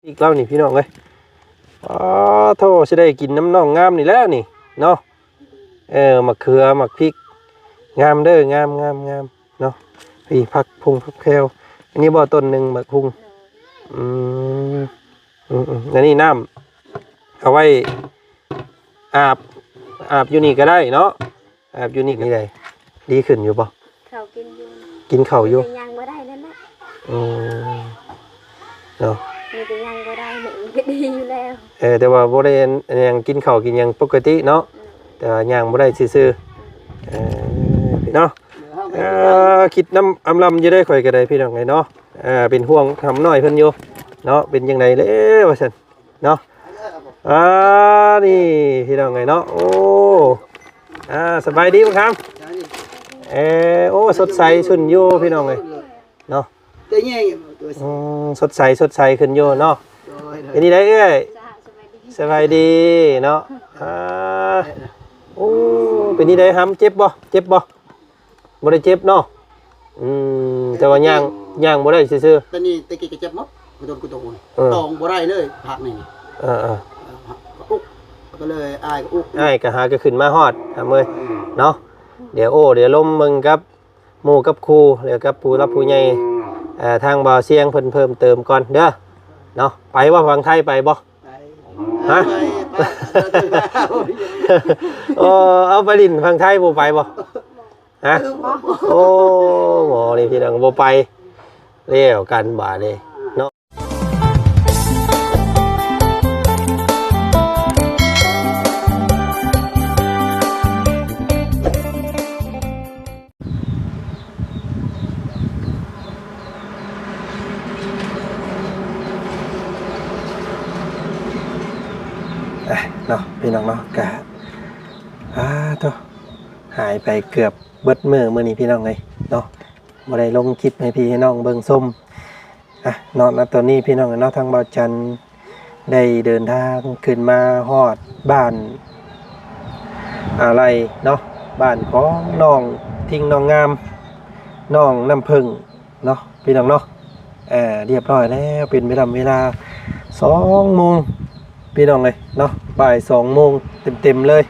ອີກແລ້ວນີ້ພີ່ນ້ອງເອີຍ. ອໍ ໂທ້ ຊິໄດ້ກິນນຳນ້ອງງາມນີ້ແຫຼະນີ້ເນາະ. ເອີ ໝາກເຂືອ ໝາກພິກ ງາມເດີ ງາມໆໆ ເນາະ. ພີ້ ຜັກພຸງຜັກແພວ ອັນນີ້ບໍ່ ຕົ້ນໜຶ່ງໝາກຮຸ່ງ. ອືມ ອືມໆ ອັນນີ້ນ້ຳ ເອົາໄວ້ອາບ ອາບຢູ່ນີ້ກໍໄດ້ເນາະ. ອາບຢູ່ນີ້ນີ້ໃດ ດີຂຶ້ນຢູ່ບໍ່? ເຂົ້າກິນຢູ່ ກິນເຂົ້າຢູ່ ແຕ່ຍ່າງບໍ່ໄດ້ນັ້ນແຫຼະ. ອືມ ເນາະ ມີແຕ່ຍ່າງບໍ່ໄດ້ນີ້ກໍດີຢູ່ແລ້ວ. ເອີ ແຕ່ວ່າບໍ່ໄດ້ຫຍັງ ກິນເຂົ້າກິນຫຍັງປົກກະຕິເນາະ. ອືມ ແຕ່ວ່າຍ່າງບໍ່ໄດ້ຊື່ໆ. ອືມ ເອີ ເນາະ. ເອີ ຄິດນຳອຳລຳຢູ່ເດ້ ຂ້ອຍກໍໄດ້ ພີ່ນ້ອງເອີຍເນາະ. ເອີ ເປັນຫ່ວງຫຳນ້ອຍເພິ່ນຢູ່ເນາະ. ເປັນຈັ່ງໃດແລ້ວວ່າຊັ້ນ ເນາະ. ອ່າ ນີ້ພີ່ນ້ອງເອີຍເນາະ. ໂອ້ ອ່າ ສະບາຍດີບັກຄຳ. ເອີ ໂອ້ ສົດໃສຂຶ້ນຢູ່ພີ່ນ້ອງເອີຍເນາະ. ອືມ ສົດໃສ ສົດໃສຂຶ້ນຢູ່ເນາະ. ເປັນຈັ່ງໃດເອື້ອຍ? ສະບາຍດີເນາະ. ອ່າ ໂອ້ ເປັນຈັ່ງໃດຫຳ ເຈັບບໍ່? ເຈັບບໍ່? ບໍ່ໄດ້ເຈັບເນາະ. ອືມ ແຕ່ວ່າຍ່າງ ຍ່າງບໍ່ໄດ້ຊື່ໆ. ຕອນນີ້ແຕ່ກີ້ກໍເຈັບໝົດ ກຸຕົນກຸຕົນ ເອີ ຕອງບໍ່ໄດ້ເລີຍ ພັກນີ້. ເອີໆ ເອີ ອຸກ ກໍເລີຍອ້າຍກໍອຸກ ອ້າຍກໍຫາກໍຂຶ້ນມາຮອດຫາເມີຍ ອືມ ເນາະ. ດຽວໂອ້ ດຽວລົມເບິ່ງກັບໝູ່ກັບຄູ່ ແລ້ວກັບຜູ້ຫຼັກຜູ້ໃຫຍ່ ເອີ ທາງບ່າວຊຽງເພິ່ນເພີ່ມເຕີມກ່ອນເດີເນາະ. ໄປບໍ່ ຝັ່ງໄທໄປບໍ່? ໄປ ຮະ? ໄປ ໄປ ໂອ້ ເອົາໄປຫຼິ້ນຝັ່ງໄທບໍ່ໄປບໍ່? ຮະ? ໂອ້ ໝໍນີ້ພີ່ນ້ອງ ບໍ່ໄປ ແລ້ວກັນບາດນີ້ເນາະ. ອ່ະ ເນາະ ພີ່ນ້ອງເນາະ ກະ ອ່າ ໂທ້ ຫາຍໄປເກືອບເບິດມື້ມື້ນີ້ ພີ່ນ້ອງເອີຍເນາະ. ບໍ່ໄດ້ລົງຄລິບໃຫ້ພີ່ໃຫ້ນ້ອງເບິ່ງຊົມ. ອ່ະ ເນາະ ນະ ຕອນນີ້ພີ່ນ້ອງເນາະ ທາງບ່າວຈັນໄດ້ເດີນທາງຂຶ້ນມາຮອດບ້ານອາໄລເນາະ ບ້ານຂອງນ້ອງທິງ ນ້ອງງາມ ນ້ອງນ້ຳເຜິ້ງເນາະ ພີ່ນ້ອງເນາະ. ເອີ ລຽບຮ້ອຍແລ້ວ ເປັນເວລາ ເວລາສອງໂມງ ພີ່ນ້ອງເອີຍເນາະ ບ່າຍສອງໂມງເຕັມໆເລີຍ.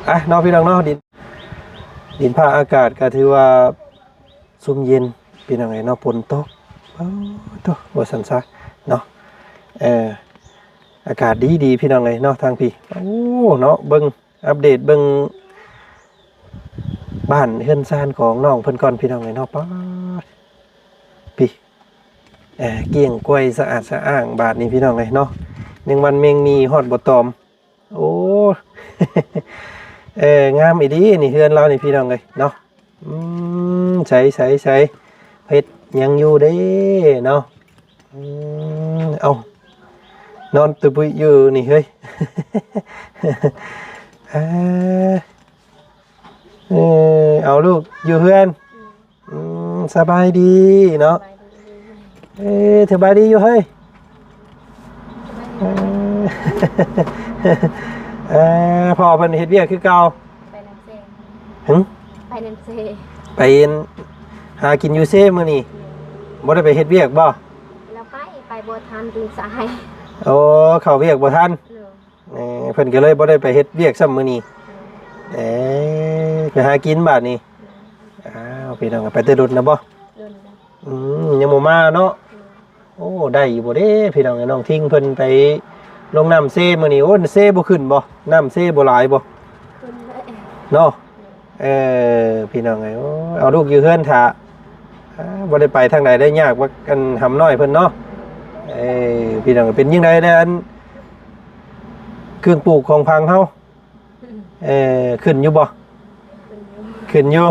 ອ່ະ ເນາະ ພີ່ນ້ອງເນາະ ດິນ ດິນຟ້າອາກາດກໍຖືວ່າຊຸ່ມເຢັນ ພີ່ນ້ອງເອີຍເນາະ ຝົນຕົກ ໂອ້ໂທ້ ວ່າຊັ້ນຊະເນາະ. ເອີ ອາກາດດີໆ ພີ່ນ້ອງເອີຍເນາະ ທາງພີ້. ໂອ້ ເນາະ ເບິ່ງ ອັບເດດເບິ່ງບ້ານເຮືອນຊານຂອງນ້ອງເພິ່ນກ່ອນ ພີ່ນ້ອງເອີຍເນາະ. ປາດ ພີ້ ເອີ ກ້ຽງກວາຍ ສະອາດສະອ້າງບາດນີ້ ພີ່ນ້ອງເອີຍເນາະ. ແມງວັນແມງໝີ່ຮອດບໍ່ຕອມ. ໂອ້ ເອີ ງາມອີ່ຫຼີນີ້ ເຮືອນລາວນີ້ ພີ່ນ້ອງເອີຍເນາະ. ອືມ ໃສໆໆ ເຮັດຫຍັງຢູ່ເດ້ເນາະ. ອືມ ເອົ້າ ນອນຕະບຸຍຢູ່ນີ້ເຮີ້ຍ. ເອີ ເອີ ເອົາ ລູກຢູ່ເຮືອນ. ອືມ ສະບາຍດີເນາະ. ເອີ ສະບາຍດີຢູ່ເຮີ້ຍ. ເອີ ເອີ ພໍ່ເພິ່ນເຮັດວຽກຄືເກົ່າ. ໄປນຳເຊ. ຫຶ? ໄປນຳເຊ. ໄປຫາກິນຢູ່ເຊມື້ນີ້. ບໍ່ໄດ້ໄປເຮັດວຽກບໍ່? ລາວໄປ ໄປບໍ່ທັນຕື່ນສາຍ. ໂອ້ ເຂົ້າວຽກບໍ່ທັນ. ໂດຍ. ເອີ ເພິ່ນກໍເລີຍບໍ່ໄດ້ໄປເຮັດວຽກຊ້ຳມື້ນີ້. ໂດຍ. ເອີ ໄປຫາກິນບາດນີ້. ໂດຍ. ອ້າວ ພີ່ນ້ອງ ໄປແຕ່ດົນແລ້ວບໍ່? ດົນແລ້ວ. ອືມ ຍັງບໍ່ມາເນາະ. ໂດຍ. ໂອ້ ໄດ້ຢູ່ບໍ່ເດ້ ພີ່ນ້ອງເອີຍ ນ້ອງທິງເພິ່ນໄປລົງນ້ຳເຊມື້ນີ້. ໂອ້ ເຊບໍ່ຂຶ້ນບໍ່? ນ້ຳເຊບໍ່ຫຼາຍບໍ່? ຂຶ້ນເລີຍເນາະ. ເອີ ພີ່ນ້ອງເອີຍ ໂອ້ ເອົາລູກຢູ່ເຮືອນຖ້າ ອ່າ ບໍ່ໄດ້ໄປທາງໃດໄດ້ຍາກວ່າ ອັນ ຫຳນ້ອຍເພິ່ນເນາະ. ເອີ ພີ່ນ້ອງ ເປັນຈັ່ງໃດແດ່ ອັນ ເຄື່ອງປູກຂອງພັງເຮົາ? ເອີ ຂຶ້ນຢູ່ບໍ່? ຂຶ້ນຢູ່.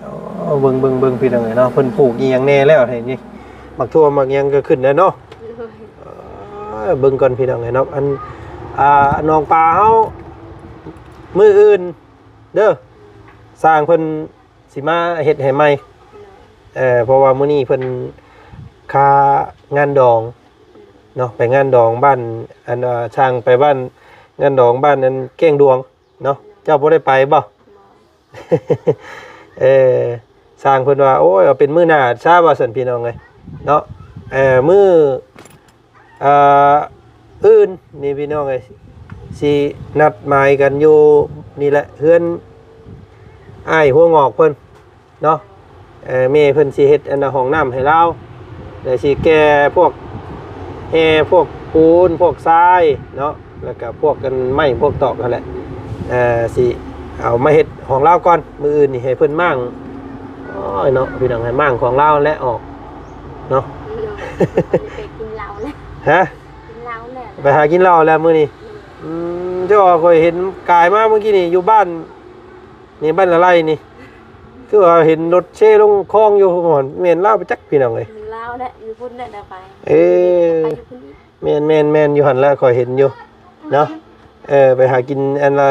ໂອ້ ເບິ່ງ ເບິ່ງ ເບິ່ງ ພີ່ນ້ອງເອີຍເນາະ ເພິ່ນປູກອີ່ຫຍັງແດ່ແລ້ວນີ້ ໝາກຖົ່ວໝາກຫຍັງກໍຂຶ້ນແລ້ວເນາະ. ໂດຍ. ເອີ ເບິ່ງກ່ອນ ພີ່ນ້ອງເອີຍເນາະ ອັນ ອ່າ ໜອງປາເຮົາ ມື້ອື່ນເດີ ຊ່າງເພິ່ນ ຊິມາເຮັດໃຫ້ໃໝ່. ເອີ ເພາະວ່າມື້ນີ້ເພິ່ນຄາງານດອງເນາະ ໄປງານດອງບ້ານ ອັນວ່າຊ່າງໄປບ້ານ ງານດອງບ້ານ ອັນ ແກ້ງດວງເນາະ. ເຈົ້າບໍ່ໄດ້ໄປບໍ່? ເອີ ຊ່າງເພິ່ນວ່າ ໂອ້ຍ ເອົາເປັນມື້ໜ້າຊະວ່າຊັ້ນ ພີ່ນ້ອງເອີຍເນາະ. ເອີ ມື້ ອ່າ ອື່ນນີ້ພີ່ນ້ອງເອີຍ ຊິນັດໝາຍກັນຢູ່ນີ້ແຫຼະ ເຮືອນອ້າຍຫົວງອກເພິ່ນເນາະ. ເອີ ແມ່ເພິ່ນຊິເຮັດອັນນ່າຫ້ອງນ້ຳໃຫ້ລາວ ແລ້ວຊິແກ່ພວກແຮ່ ພວກປູນ ພວກຊາຍເນາະ ແລ້ວກະພວກອັນໄມ້ພວກຕອກຫັ້ນແຫຼະ ເອີ ຊິເອົາມາເຮັດຂອງລາວກ່ອນ ມື້ອື່ນນີ້ໃຫ້ເພິ່ນມ້າງ. ໂອ້ຍເນາະ ພີ່ນ້ອງ ໃຫ້ມ້າງຂອງລາວແຫຼະອອກເນາະ. ໄປກິນເຫຼົ້າແລ້ວ ຮະ? ກິນເຫຼົ້າແລ້ວ ໄປຫາກິນເຫຼົ້າແລ້ວມື້ນີ້. ອືມ ເຈົ້າວ່າຂ້ອຍເຫັນກາຍມາເມື່ອກີ້ນີ້ຢູ່ບ້ານນີ້ ບ້ານລະໄລນີ້ ຄືວ່າເຫັນລົດເຊລົງຄອງຢູ່ພຸ້ນ ແມ່ນລາວໄປຈັກ ພີ່ນ້ອງເອີຍ. ລາວແຫຼະ ຢູ່ພຸ້ນແຫຼະ ໄປ ເອີ ໄປຢູ່ພຸ້ນອີກ. ແມ່ນໆໆ ຢູ່ຫັ້ນລະ ຂ້ອຍເຫັນຢູ່ເນາະ. ເອີ ໄປຫາກິນອັນລະ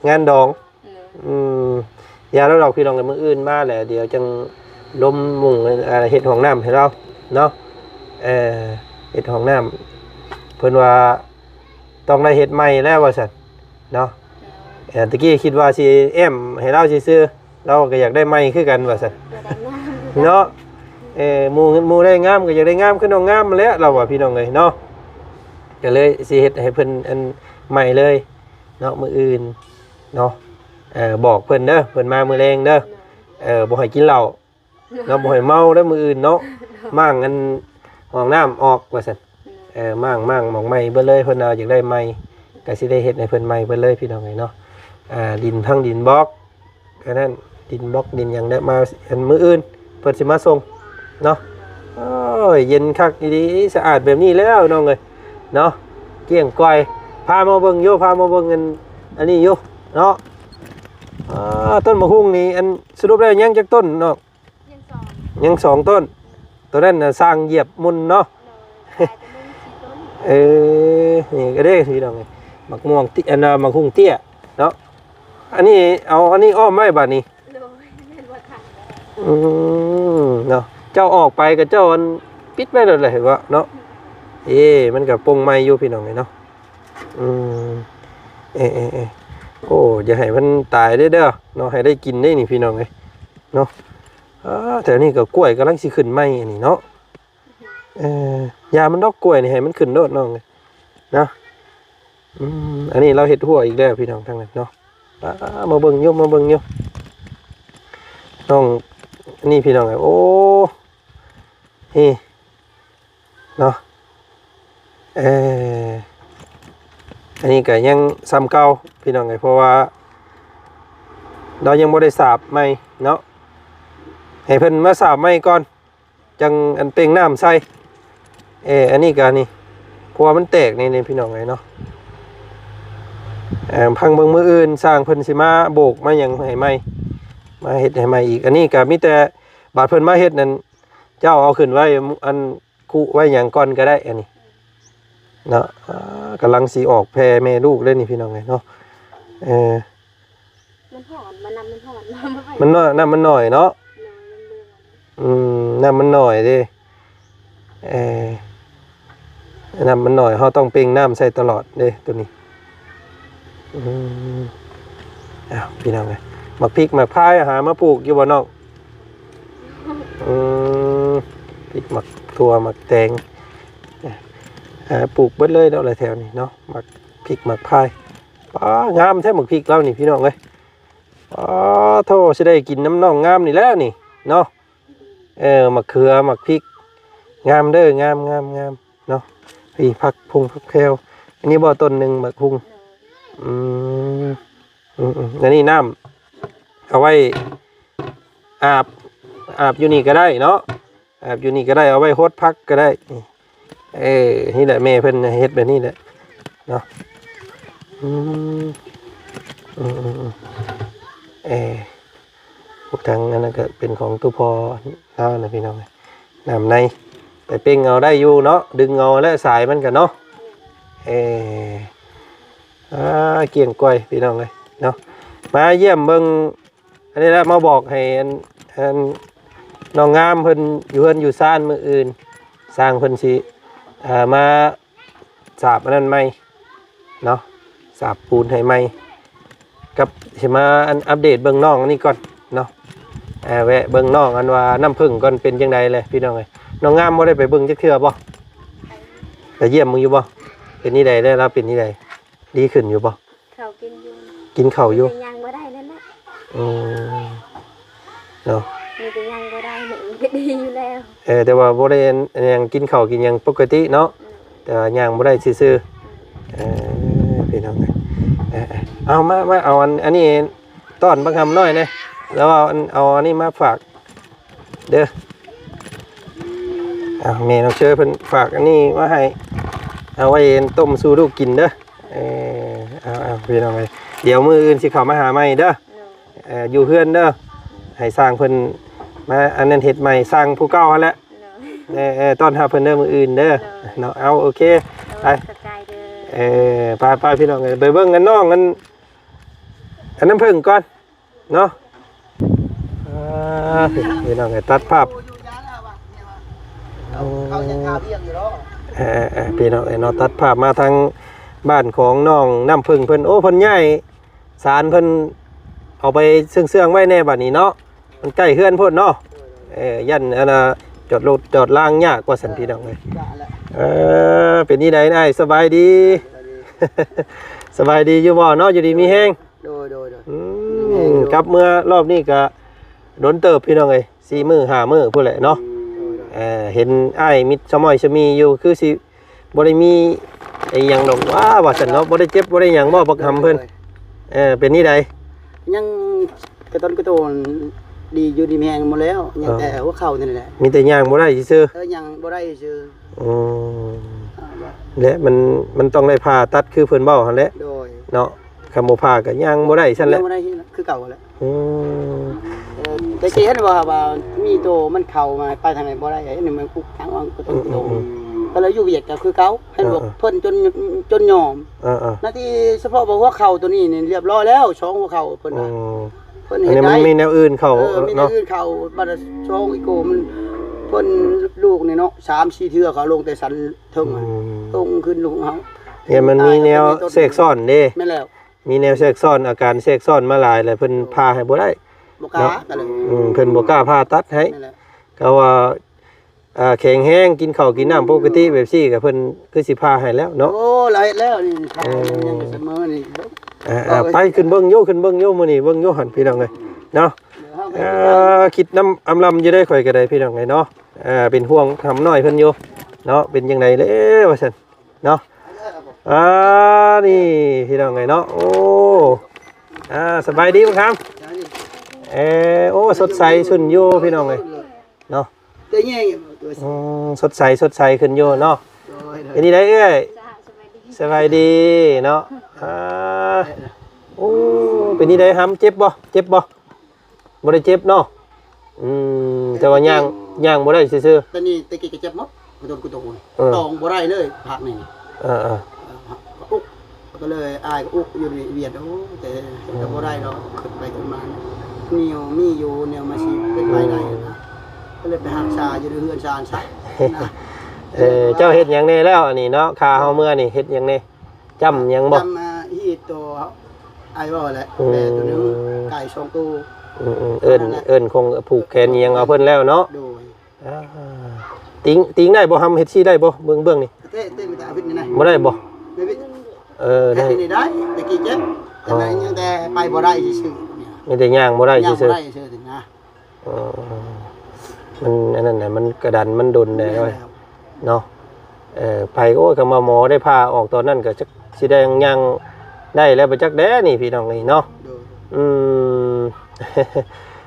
ງານດອງ. ເອີ ອືມ ຢ່າແລ້ວດອກ ພີ່ນ້ອງເອີຍ ມື້ອື່ນມາແຫຼະ ດຽວຈັ່ງລົມມຸງ ເຮັດຫ້ອງນ້ຳໃຫ້ລາວເນາະ. ເອີ ເຮັດຫ້ອງນ້ຳ ເພິ່ນວ່າຕ້ອງໄດ້ເຮັດໃໝ່ແລ້ວວ່າຊັ້ນເນາະ. ເອີ ຕະກີ້ຄິດວ່າຊິແອ້ມໃຫ້ລາວຊື່ໆ ລາວກໍຢາກໄດ້ໃໝ່ຄືກັນວ່າຊັ້ນ ຢາກໄດ້ງາມຄືກັນ ເນາະ. ເອີ ໝູ່ ໝູ່ໄດ້ງາມກໍຢາກໄດ້ງາມຄືນ້ອງງາມຫັ້ນແຫຼະ ລາວວ່າ ພີ່ນ້ອງເອີຍເນາະ. ກໍເລີຍຊິເຮັດໃຫ້ເພິ່ນອັນໃໝ່ເລີຍເນາະ ມື້ອື່ນເນາະ. ເອີ ບອກເພິ່ນເດີ ເພິ່ນມາມື້ແລງເດີ. ເອີ ບໍ່ໃຫ້ກິນເຫຼົ້າເນາະ ບໍ່ໃຫ້ເມົາເດີມື້ອື່ນເນາະ. ມ້າງອັນຫ້ອງນ້ຳອອກວ່າຊັ້ນ. ເອີ ມ້າງ ມ້າງໝ່ອງໃໝ່ເບິດເລີຍ ເພິ່ນວ່າຢາກໄດ້ໃໝ່ ກໍຊິໄດ້ເຮັດໃຫ້ເພິ່ນໃໝ່ເບິດເລີຍ ພີ່ນ້ອງເອີຍເນາະ. ອ່າ ດິນທັງດິນບລັອກ ອັນນັ້ນ ດິນບລັອກດິນຫຍັງໄດ້ມາ ອັນມື້ອື່ນເພິ່ນຊິມາສົ່ງເນາະ. ໂອ້ຍ ເຢັນຄັກອີ່ຫຼີ ສະອາດແບບນີ້ແລ້ວນ້ອງເອີຍເນາະ ກ້ຽງກ່ອຍ. ພາມາເບິ່ງຢູ່ ພາມາເບິ່ງອັນ ອັນນີ້ຢູ່ເນາະ. ອ່າ ຕົ້ນໝາກຫຸ່ງນີ້ ອັນ ສະຫຼຸບແລ້ວຍັງຈັກຕົ້ນນ້ອງ? ຍັງສອງ ຍັງສອງຕົ້ນ. ໂຕນັ້ນນະ ຊ່າງຢຽບໝຸ່ນເນາະ. ໂດຍ ກາຍເປັນໝຸ່ນສີ່ຕົ້ນ. ເອີ ນີ້ກໍເດ້ພີ່ນ້ອງເອີຍ ໝາກມ່ວງຕິ ອັນນ່າ ໝາກຫຸ່ງເຕ້ຍເນາະ. ອັນນີ້ເອົາ ອັນນີ້ອ້ອມໄວ້ບາດນີ້. ໂດຍ ແມ່ນບໍ່ທັນ. ອືມ ເນາະ ເຈົ້າອອກໄປກໍເຈົ້າອັນປິດໄວ້ໂລດແຫຼະ ເຫັນບໍ່ເນາະ. ເອີ ມັນກໍປົ່ງໃໝ່ຢູ່ ພີ່ນ້ອງເອີຍເນາະ. ອືມ ເອີ ເອີ ເອີ ໂອ້ ຢ່າໃຫ້ມັນຕາຍເດີ້ເນາະ ໃຫ້ໄດ້ກິນເດ້ນີ້ ພີ່ນ້ອງເອີຍເນາະ. ອ່າ ແຖວນີ້ກໍກ້ວຍກຳລັງຊິຂຶ້ນໃໝ່ອັນນີ້ເນາະ. ເອີ ຢ່າມັນດອກ ກ້ວຍນີ້ໃຫ້ມັນຂຶ້ນໂລດນ້ອງເອີຍເນາະ. ອືມ ອັນນີ້ລາວເຮັດຮົ້ວອີກແລ້ວ ພີ່ນ້ອງ ທາງນັ້ນເນາະ. ອ່າ ມາເບິ່ງຢູ່ ມາເບິ່ງຢູ່ນ້ອງ ນີ້ ພີ່ນ້ອງເອີຍ. ໂອ້ ນີ້ເນາະ ເອີ ອັນນີ້ກໍຍັງສ່ຳເກົ່າ ພີ່ນ້ອງເອີຍ ເພາະວ່າລາວຍັງບໍ່ໄດ້ສາບໃໝ່ເນາະ. ໃຫ້ເພິ່ນມາສາບໃໝ່ກ່ອນ ຈັ່ງອັນເປັ່ງນ້ຳໃສ່. ເອີ ອັນນີ້ກໍນີ້ ເພາະວ່າມັນແຕກນີ້ ນີ້ ພີ່ນ້ອງເອີຍເນາະ. ເອີ ພັງເບິ່ງມື້ອື່ນ ຊ່າງເພິ່ນຊິມາໂບກມາຫຍັງໃຫ້ໃໝ່ ມາເຮັດໃຫ້ໃໝ່ອີກ. ອັນນີ້ກໍມີແຕ່ບາດເພິ່ນມາເຮັດນັ້ນ ເຈົ້າເອົາຂຶ້ນໄວ້ ອັນ ຄຸໄວ້ຫຍັງກ່ອນກໍໄດ້ ອັນນີ້ເນາະ. ອ່າ ກຳລັງຊິອອກແຜ່ແມ່ລູກເລີຍນີ້ ພີ່ນ້ອງເອີຍເນາະ. ເອີ ມັນຮ້ອນ ມັນ ນ້ຳມັນຮ້ອນ ມັນນ້ອຍ ນ້ຳມັນໜ້ອຍເນາະ. ໂດຍ ມັນເຫຼືອງ ອືມ ນ້ຳມັນໜ້ອຍເດ້. ເອີ ນ້ຳມັນໜ້ອຍ ເຮົາຕ້ອງເປັ່ງນ້ຳໃສ່ຕະຫຼອດເດ້ໂຕນີ້. ອືມ ອ້າວ ພີ່ນ້ອງເອີຍ ໝາກພິກໝາກພາຍຫາມາປູກຢູ່ບໍ່ນ້ອງ? ອືມ ພິກໝາກຖົ່ວໝາກແຕງ ຫາປູກເບິດເລີຍເນາະ ແຖວນີ້ເນາະ ໝາກພິກໝາກພາຍ. ປ້າ ງາມແທ້ໝາກພິກລາວນີ້ ພີ່ນ້ອງເອີຍ. ປ້າໂທ້ ຊິໄດ້ກິນນຳນ້ອງງາມນີ້ແຫຼະນີ້ເນາະ. ເອີ ໝາກເຂືອ ໝາກພິກ ງາມເດີ້ ງາມ ງາມ ງາມເນາະ. ພີ້ ຜັກພຸ່ງ ຜັກແພວ. ອັນນີ້ບໍ່ ຕົ້ນໜຶ່ງ ໝາກຫຸ່ງ. ອືມ ອືມໆ ອັນນີ້ນ້ຳ ເອົາໄວ້ອາບ ອາບຢູ່ນີ້ກໍໄດ້ເນາະ. ອາບຢູ່ນີ້ກໍໄດ້ ເອົາໄວ້ຫົດຜັກກໍໄດ້. ເອີ ນີ້ແຫຼະ ແມ່ເພິ່ນເຮັດແບບນີ້ແຫຼະເນາະ. ອືມ ອືມໆໆ ເອີ ພວກທາງອັນນັ້ນກໍເປັນຂອງໂຕພໍ່ລາວນະ ພີ່ນ້ອງ. ນ້ຳໃນໄປເປັ່ງເອົາໄດ້ຢູ່ເນາະ ດຶງເອົາແຫຼະ ສາຍມັນກໍເນາະ. ເອີ ອ່າ ກ້ຽງກ່ອຍ ພີ່ນ້ອງເອີຍເນາະ. ມາຢ້ຽມເບິ່ງ ອັນນີ້ລະ ມາບອກໃຫ້ອັນ ອັນນ້ອງງາມເພິ່ນຢູ່ເຮືອນຢູ່ຊານມື້ອື່ນ ຊ່າງເພິ່ນຊິ ເອີ ມາສາບອັນນັ້ນໃໝ່ເນາະ ສາບປູນໃຫ້ໃໝ່ ກັບຊິມາອັນອັບເດດເບິ່ງນ້ອງອັນນີ້ກ່ອນເນາະ. ເອີ ແວະເບິ່ງນ້ອງອັນວ່ານ້ຳເຜິ້ງກ່ອນ ເປັນຈັ່ງໃດແຫຼະ ພີ່ນ້ອງເອີຍ. ນ້ອງງາມບໍ່ໄດ້ໄປເບິ່ງຈັກເທື່ອບໍ່? ໄປ ໄປຢ້ຽມເບິ່ງຢູ່ບໍ່? ເປັນຈັ່ງໃດແລ້ວ ລາວເປັນຈັ່ງໃດ? ດີຂຶ້ນຢູ່ບໍ່? ເຂົາກິນຢູ່ ກິນເຂົ້າຢູ່ ແຕ່ຍ່າງບໍ່ໄດ້ນັ້ນແຫຼະ. ອືມ ເນາະ ມີແຕ່ຍ່າງບໍ່ໄດ້ນີ້ກໍດີຢູ່ແລ້ວ. ເອີ ແຕ່ວ່າບໍ່ໄດ້ຫຍັງ ກິນເຂົ້າກິນຫຍັງປົກກະຕິເນາະ. ອືມ ແຕ່ວ່າຍ່າງບໍ່ໄດ້ຊື່ໆ. ອືມ ເອີ ພີ່ນ້ອງເອີຍ ເອີ ເອີ ເອົາ ມາ ມາເອົາອັນ ອັນນີ້ຕ້ອນບັກຫຳນ້ອຍແດ່ ແລ້ວເອົາອັນ ເອົາອັນນີ້ມາຝາກເດີ. ເອົາ ແມ່ນ້ອງເຊີເພິ່ນຝາກອັນນີ້ມາໃຫ້ ເອົາໄວ້ຕົ້ມສູ່ລູກກິນເດີ. ເອີ ເອົາ ເອົາ ພີ່ນ້ອງເອີຍ ດຽວມື້ອື່ນຊິເຂົ້າມາຫາໃໝ່ເດີ. ໂດຍ ເອີ ຢູ່ເຮືອນເດີ ໃຫ້ຊ່າງເພິ່ນມາອັນນັ້ນເຮັດໃໝ່ ຊ່າງຜູ້ເກົ່າຫັ້ນແຫຼະ. ໂດຍ ເອີ ເອີ ຕ້ອນຮັບເພິ່ນເດີມື້ອື່ນເດີ. ໂດຍ ເນາະ ເອົາ ໂອເຄ ໂດຍ ໄປ ຂອບໃຈເດີ. ເອີ ໄປໆ ພີ່ນ້ອງເອີຍ ໄປເບິ່ງກັນນ້ອງ ອັນ ອັນນ້ຳເຜິ້ງກ່ອນເນາະ. ອ່າ ພີ່ນ້ອງເອີຍ ຕັດພາບ ເຂົາ ເຂົາຍັງຄາວຽງຢູ່ເນາະ. ເອີ ເອີ ພີ່ນ້ອງເອີຍເນາະ ຕັດພາບມາທາງບ້ານຂອງນ້ອງນ້ຳເຜິ້ງເພິ່ນ. ໂອ້ ເພິ່ນຍ້າຍສານເພິ່ນເອົາໄປເຊື່ອງໆໄວ້ແດ່ບັດນີ້ເນາະ ມັນໃກ້ເຮືອນໂພດເນາະ. ເອີ ຢ້ານອັນນ່າ ຈອດລົດຈອດລາງຍາກວ່າຊັ້ນ ພີ່ນ້ອງເອີຍ. ເອີ ເປັນຈັ່ງໃດອ້າຍ ສະບາຍດີ? ສະບາຍດີຢູ່ບໍ່ເນາະ? ຢູ່ດີມີແຮງ? ໂດຍ ໂດຍ ໂດຍ. ອືມ ແມ່ນຢູ່ ກັບເມືອລອບນີ້ກະດົນເຕີບ ພີ່ນ້ອງເອີຍ ສີ່ມື້ຫ້າມື້ພຸ້ນແຫຼະເນາະ. ອືມ ເອີ ເຫັນອ້າຍມິດສະມ້ອຍສະມີຢູ່ ຄືຊິບໍ່ໄດ້ມີອີ່ຫຍັງດອກຫວາ ວ່າຊັ້ນເນາະ. ບໍ່ໄດ້ເຈັບບໍ່ໄດ້ຫຍັງບໍ່ ບັກຫຳເພິ່ນ? ໂດຍ ເອີ ເປັນນີ້ໃດ? ຍັງກະຕ້ອນກະໂຕນ ດີຢູ່ດີມີແຮງໝົດແລ້ວ ຍັງແຕ່ຫົວເຂົ່ານີ້ແຫຼະ ມີແຕ່ຍ່າງບໍ່ໄດ້ຊື່ໆ. ເອີ ຍ່າງບໍ່ໄດ້ຊື່. ອືມ ແລະ ມັນ ມັນຕ້ອງໄດ້ຜ່າຕັດຄືເພິ່ນເວົ້າຫັ້ນແຫຼະ. ໂດຍ ເນາະ ຄັນບໍ່ຜ່າກໍຍ່າງບໍ່ໄດ້ຊັ້ນແຫຼະ ຍັງບໍ່ໄດ້ຄືເກົ່າແຫຼະ. ອືມ ເອີ ແຕ່ທີ່ເຫັນວ່າ ວ່າມີໂຕມັນເຂົ້າມາ ໄປທາງໃດບໍ່ໄດ້ ອັນນີ້ມັນອຸກທາງອອກກໍຕ້ອງ ອືມ ໂຕ ອືມ ກໍເລີຍຢູ່ວຽກກໍຄືເກົ່າ ເຫັນບອກ ເອີ ເພິ່ນຈົນ ຈົນຍອມ. ເອີໆ ໜ້າທີ່ສະເພາະວ່າຫົວເຂົ່າໂຕນີ້ນີ້ລຽບຮ້ອຍແລ້ວ ສອງຫົວເຂົ່າເພິ່ນວ່າ. ອືມ ເພິ່ນເຮັດໄດ້ ມີແນວອື່ນເຂົ້າ ເອີ ມີແນວອື່ນເຂົ້າ ເນາະ ບັດສອງອີໂກມັນ ເພິ່ນລູກນີ້ເນາະ ສາມສີ່ເທື່ອເຂົາລົງແຕ່ຊັ້ນເທິງ ອືມ ຕົງຂຶ້ນລົງເຮົາ ເອີ ມັນມີແນວແຊກຊ້ອນເດ້. ແມ່ນແລ້ວ ມີແນວແຊກຊ້ອນ ອາການແຊກຊ້ອນມາຫຼາຍແລ້ວ ເພິ່ນຜ່າໃຫ້ບໍ່ໄດ້ ບໍ່ກ້າ ເນາະ ກໍເລີຍ ອືມ ເພິ່ນບໍ່ກ້າຜ່າຕັດໃຫ້ ແມ່ນແລ້ວ ກໍວ່າ ອ່າ ແຂງແຮງ ກິນເຂົ້າກິນນ້ຳປົກກະຕິແບບຊີ້ ກໍເພິ່ນຄືຊິຜ່າໃຫ້ແລ້ວເນາະ. ໂອ້ ລາວເຮັດແລ້ວນີ້ ເອີ ຍັງສະເໝີນີ້. ອ່າໆ ໄປຂຶ້ນເບິ່ງຢູ່ ຂຶ້ນເບິ່ງຢູ່ ມື້ນີ້ເບິ່ງຢູ່ຫັ້ນ ພີ່ນ້ອງເອີຍເນາະ. ເອີ ຄິດນຳອຳລຳຢູ່ເດ້ ຂ້ອຍກໍໄດ້ ພີ່ນ້ອງເອີຍເນາະ. ເປັນຫ່ວງຫຳນ້ອຍເພິ່ນຢູ່ເນາະ ເປັນຈັ່ງໃດແລ້ວວ່າຊັ້ນ ເນາະ. ອ່າ ນີ້ພີ່ນ້ອງເອີຍເນາະ ໂອ້ ອ່າ ສະບາຍດີບັກຄຳ. ເອີ ໂອ້ ສົດໃສຂຶ້ນຢູ່ພີ່ນ້ອງເອີຍເນາະ. ອືມ ສົດໃສ ສົດໃສຂຶ້ນຢູ່ເນາະ. ເປັນຈັ່ງໃດເອື້ອຍ? ສະບາຍດີເນາະ. ອ່າ ໂອ້ ເປັນຈັ່ງໃດຫຳ ເຈັບບໍ່ ເຈັບບໍ່? ບໍ່ໄດ້ເຈັບເນາະ. ອືມ ແຕ່ວ່າຍ່າງ ຍ່າງບໍ່ໄດ້ຊື່ໆ. ແຕ່ນີ້ແຕ່ກີ້ກໍເຈັບໝົດ ກະໂຕນກະໂຕນ ເອີ ຕອງບໍ່ໄດ້ເລີຍພາກນີ້. ເອີໆ ກະອຸກ ກໍເລີຍອ້າຍກໍອຸກຢູ່ນີ້ວຽດ. ໂອ້ ແຕ່ກໍບໍ່ໄດ້ດອກ ຂຶ້ນໄປຂຶ້ນມາ ມີຢູ່ ມີຢູ່ແນວມາຊິເປັນໄປໄດ້ນະ ກໍເລີຍໄປຮັກສາຢູ່ໃນເຮືອນຊານຊະນະ. ເອີ ເຈົ້າເຮັດຫຍັງແດ່ແລ້ວອັນນີ້ເນາະ? ຂ້າເຮົາເມືອນີ້ເຮັດຫຍັງແດ່? ຈ້ຳຫຍັງບໍ່? ຈ້ຳ ອ່າ ຮີດໂຕອ້າຍເວົ້າແຫຼະ ອືມ ແບໂຕໜຶ່ງ ໄກ່ສອງໂຕ. ອືມໆ ເອີ້ນ ເອີ້ນຄົງຜູກແຂນອີ່ຫຍັງເອົາເພິ່ນແລ້ວເນາະ. ໂດຍ ອ່າ ຕີງ ຕີງໄດ້ບໍ່ຫຳ? ເຮັດຊີ້ໄດ້ບໍ່? ເບື້ອງ ເບື້ອງນີ້ ເຕະ ເຕະໄປຕາວິດນີ້ນະ ບໍ່ໄດ້ບໍ່? ເອີ ໄດ້ ແຕ່ກີ້ເຈັບ ແຕ່ຍັງແຕ່ໄປບໍ່ໄດ້ຊື່ໆ ມີແຕ່ຍ່າງບໍ່ໄດ້ຊື່ໆ ຍ່າງບໍ່ໄດ້ຊື່ໆນະ. ເອີ ມັນອັນນັ້ນນະ ມັນກະດັນ ມັນດົນແດ່ເນາະ. ເອີ ໄປ ໂອ້ຍ ຄັນວ່າໝໍໄດ້ຜ່າອອກຕອນນັ້ນ ກໍຈັກຊິໄດ້ຍ່າງໄດ້ແລ້ວບໍ່ຈັກແດ່ນີ້ ພີ່ນ້ອງເອີຍເນາະ. ໂດຍ ອືມ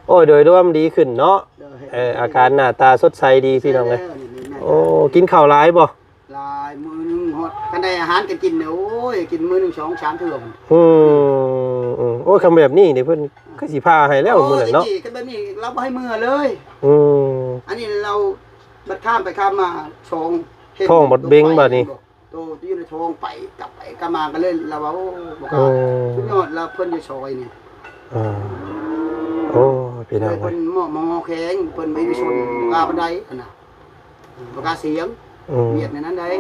ໂອ້ຍ ໂດຍລວມດີຂຶ້ນເນາະ. ໂດຍ ເອີ ອາການໜ້າຕາສົດໃສດີ ພີ່ນ້ອງເອີຍ. ໂອ້ ກິນເຂົ້າຫຼາຍບໍ່? ຫຼາຍ ມື້ໜຶ່ງຮອດ ຄັນໄດ້ອາຫານກໍກິນ ໂອ້ຍ ກິນມື້ໜຶ່ງສອງສາມເທື່ອ. ອືມໆ ໂອ້ຍ ຄັນແບບນີ້ນີ້ເພິ່ນຄືຊິຜ່າໃຫ້ແລ້ວມື້ນັ້ນເນາະ. ໂອ້ຍ ແຕ່ກີ້ຄັນແບບນີ້ລາວບໍ່ໃຫ້ເມືອເລີຍ. ອືມ ອັນນີ້ລາວບັດຂ້າມໄປຂ້າມມາ ທ້ອງ ເຮັດ ທ້ອງບັດເບັງບັດນີ້ ໂຕຢູ່ໃນທ້ອງ ໄປກັບໄປກັບມາ ກໍເລີຍລາວວ່າ ໂອ້ ບໍ່ກ້າ. ອືມ ສຸດຍອດລາວ ເພິ່ນຢູ່ຊອຍນີ້. ອ່າ ໂອ້ ພີ່ນ້ອງເອີຍ ເພິ່ນໝໍ ໝໍແຂງ ເພິ່ນເອກະຊົນ ບໍ່ກ້າປານໃດຫັ້ນນະ. ບໍ່ກ້າສຽງ ອືມ ວຽດໃນນັ້ນໄດ໋.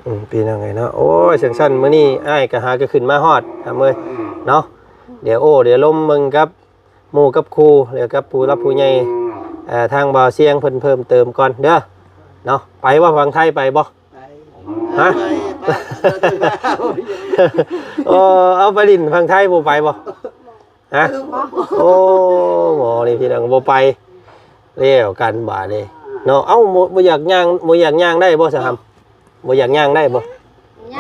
ອືມ ພີ່ນ້ອງເອີຍເນາະ ໂອ້ຍ ຈັ່ງຊັ້ນມື້ນີ້ອ້າຍກໍຫາກໍຂຶ້ນມາຮອດຫາເມີຍ ອືມ ເນາະ. ດຽວໂອ້ ດຽວລົມເບິ່ງກັບໝູ່ກັບຄູ່ ແລ້ວກັບຜູ້ຫຼັກຜູ້ໃຫຍ່ ເອີ ທາງບ່າວຊຽງເພິ່ນເພີ່ມເຕີມກ່ອນເດີເນາະ. ໄປບໍ່? ຝັ່ງໄທໄປບໍ່? ໄປ ຮະ? ໂອ້ ເອົາໄປຫຼິ້ນຝັ່ງໄທບໍ່ໄປບໍ່? ຮະ? ໂອ້ ໝໍນີ້ພີ່ນ້ອງບໍ່ໄປ ແລ້ວກັນບາດນີ້ເນາະ. ເອົ້າ ບໍ່ ບໍ່ຢາກຍ່າງ ບໍ່ຢາກຍ່າງໄດ້ບໍ່ຊະຫຳ? ບໍ່ຢາກຍ່າງໄດ້ບໍ່? ຮ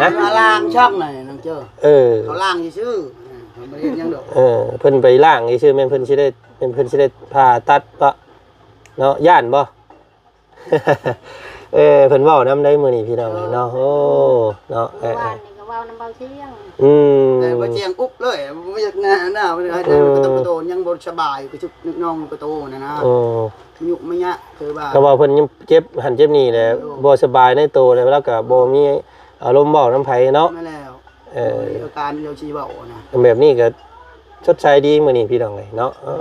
ະ? ມາລ້າງຊ່ອງໜ່ອຍນ້ອງເຈົ້າ. ເອີ ເຂົາລ້າງຊື່ໆ ເຂົາບໍ່ໄດ້ເຮັດຫຍັງດອກ. ເອີ ເພິ່ນໄປລ້າງຊື່ໆ ແມ່ນເພິ່ນຊິໄດ້ ແມ່ນເພິ່ນຊິໄດ້ຜ່າຕັດເນາະ ຢ້ານບໍ່? ເອີ ເພິ່ນເວົ້ານຳໄດ້ມື້ນີ້ພີ່ນ້ອງເນາະ. ໂອ້ ເນາະ ເອີ ເອີ ວານນີ້ກໍເວົ້ານຳເບົາຊຽງ. ອືມ ແຕ່ເບົາຊຽງອຸບເລີຍ ບໍ່ຢາກໜ້າ ໜ້າ ໜ້າ ອືມ ກະຕຸກກະໂຕນ ຍັງບໍ່ສະບາຍ ກະຊຸກນ້ອງກະໂຕນະນະ. ໂອ້ ມາຍຸມະຍະ ຄືວ່າ ກໍວ່າເພິ່ນຍັງເຈັບຫັ້ນເຈັບນີ້ແຫຼະ ໂອ້ ບໍ່ສະບາຍໃນໂຕແລ້ວ ລາວກໍບໍ່ມີອາລົມເວົ້ານຳໃຜເນາະ. ແມ່ນແລ້ວ. ເອີ ໂດຍອາການທີ່ເຮົາຊິເວົ້ານະ ແບບນີ້ກໍສົດໃສດີມື້ນີ້ພີ່ນ້ອງເອີຍເນາະ. ເອີ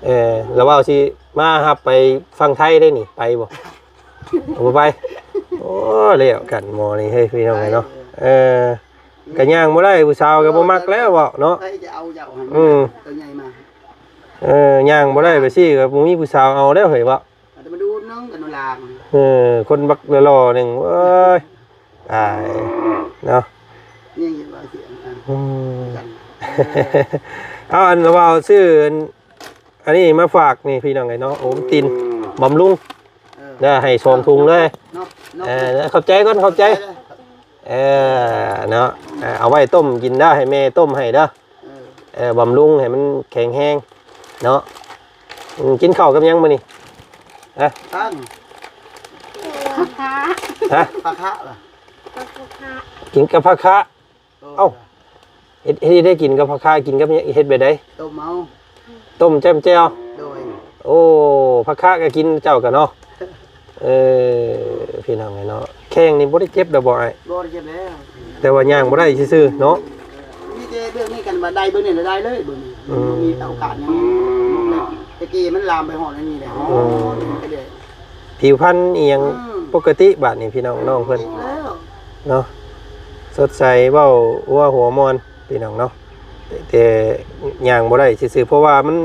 ເອີ ລະເວົ້າຊິມາຮັບໄປຝັ່ງໄທໄດ້ນີ້ ໄປບໍ່? ບໍ່ໄປ. ໂອ້ ແລ້ວກັນໝໍນີ້ເຮີ້ຍ ພີ່ນ້ອງເອີຍເນາະ. ເອີ ກໍຍ່າງບໍ່ໄດ້ ຜູ້ສາວກໍບໍ່ມັກແລ້ວເວົ້າເນາະ. ໃຜຈະເອົາເຈົ້າຫັ້ນ ອືມ ໂຕໃຫຍ່ມາ. ເອີ ຍ່າງບໍ່ໄດ້ໄປຊີ້ກໍບໍ່ມີຜູ້ສາວເອົາແລ້ວເຮີ້ຍເວົ້າ. ອາດຈະມາດູດໜຶ່ງກັນລາງ. ເອີ ຄົນບັກຫຼໍ່ໆໜຶ່ງ ເອີຍ ຕາຍເນາະ. ນີ້ເຫັນວ່າສຽງ ອືມ ເອົາ ອັນລະວ່າຊື້ອັນ ອັນນີ້ມາຝາກນີ້ພີ່ນ້ອງເອີຍເນາະ ໂອວັນຕິນ ອືມ ບຳລຸງ ເອີ ເດີ ໃຫ້ສອງຖົງເລີຍເນາະ. ເອີ ຂອບໃຈກ່ອນ ຂອບໃຈ ເອີ ເນາະ ເອົາໄວ້ຕົ້ມກິນເດີ ໃຫ້ແມ່ຕົ້ມໃຫ້ເດີ. ເອີ ເອີ ບຳລຸງໃຫ້ມັນແຂງແຮງເນາະ. ອືມ ກິນເຂົ້າກັບຫຍັງມື້ນີ້? ຮະ? ຕັ້ງ ຜັກຄະ ຮະ? ຜັກຄະລະ? ຜັກຄະ ກິນກັບຜັກຄະ. ເອີ ເອົ້າ ເຮັດ ເຮັດ ເຮັດໄດ້ກິນກັບຜັກຄະ ກິນກັບຫຍັງ ເຮັດແບບໃດ? ຕົ້ມເອົາ ຕົ້ມຈ້ຳແຈ່ວ. ໂດຍ ໂອ້ ຜັກຄະກໍກິນເຈົ້າກໍເນາະ. ເອີ ພີ່ນ້ອງເອີຍເນາະ ແຂ້ງນີ້ບໍ່ໄດ້ເຈັບດອກບໍ່ອ້າຍ? ບໍ່ໄດ້ເຈັບແລ້ວ ແຕ່ວ່າຍ່າງບໍ່ໄດ້ຊື່ໆເນາະ. ມີແຕ່ເບື້ອງນີ້ກັນວ່າໄດ້ເບື້ອງນີ້ລະໄດ້ເລີຍ ເບື້ອງນີ້ ອືມ ບໍ່ມີໂອກາດຫຍັງ. ແຕ່ກີ້ມັນລາມໄປຮອດອັນນີ້ແຫຼະ ອືມ ຮອດນີ້ກໍໄດ້ ຜິວພັນອີ່ຫຍັງ ອືມ ປົກກະຕິບາດນີ້ພີ່ນ້ອງ ນ້ອງເພິ່ນ ແລ້ວເນາະ ສົດໃສ ເວົ້າຫົວຫົວມ່ວນພີ່ນ້ອງເນາະ. ແຕ່ ແຕ່ຍ່າງບໍ່ໄດ້ຊື່ໆ ເພາະວ່າມັນ